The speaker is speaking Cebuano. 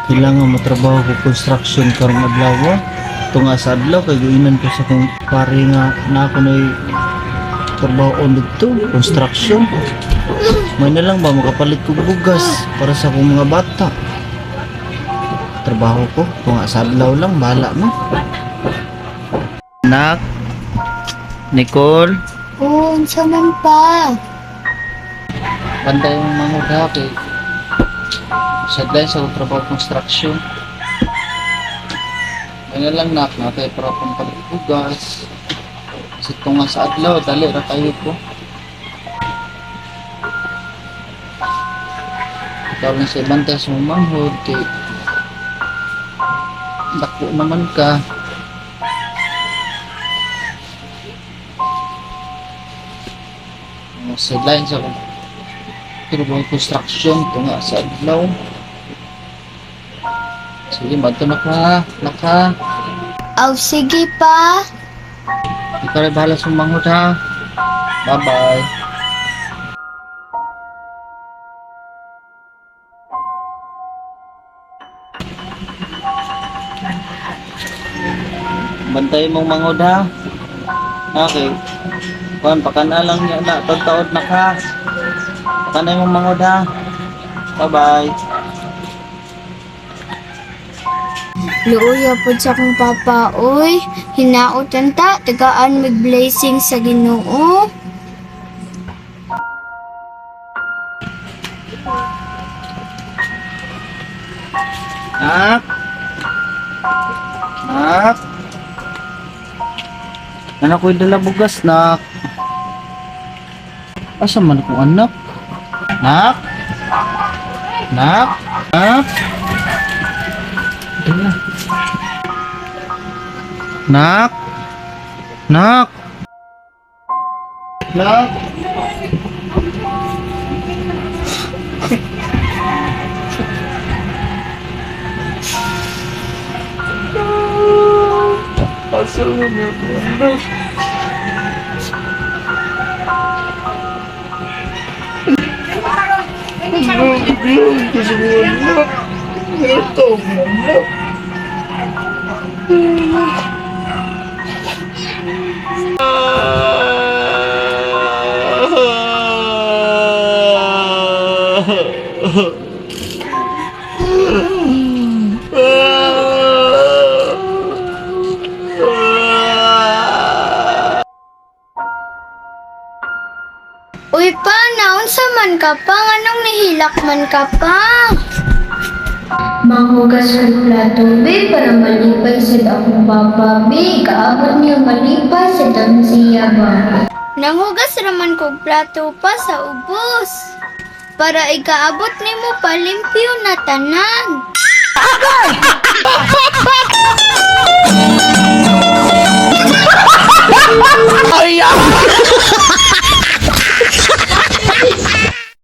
Kailangan matrabaho ko construction karong adlaw. Tunga sa adlaw kay guinan ko sa kong pare nga na ako na'y trabaho on didto, construction. May na lang ba makapalit kog bugas para sa akong mga bata. Trabaho ko, tunga sa adlaw lang, bahala na. Nak, Nicole, Oo, unsa man pa? Bantay mong manghod ha kay sideline sa akong trabaho construction. May na lang nak, natay para akong palit bugas. Kasi tunga sa adlaw, dali ra kayo ko. Ikaw lang sa bantay sa mong manghod kay dako naman ka. Sideline sa akong trabaho construction tunga sa adlaw. Sige, madto na ka, naka. Aw, sige pa. Ikaw rin bahala sa manghod ha. Bye-bye. Bantay mong manghod ha. Okay. Kuan, pakana lang niya na. Taod na ka. Pakanay mong manghod ha. Bye-bye. Luoy pod sa akong papa, oy. Hinaot ta, tagaan mig blessing sa Ginoo. Nak! Nak! Anak ko'y dala bugas, nak. Asa man akong anak? Nak! Nak! Nak! Dala. Nak! Nak! Nak! Asa man akong anak? Anak, gusto ko anak. Ito, anak. Uy pa, naunsa man ka pa, nganong nihilak man ka pa? Manghugas kog plato, be, para malipay sad akong papa, be. Kaabot niya malipay sa siya ba. Nanghugas raman kog plato pa sa ubos. Para ikaabot nimo palimpyo na tanan.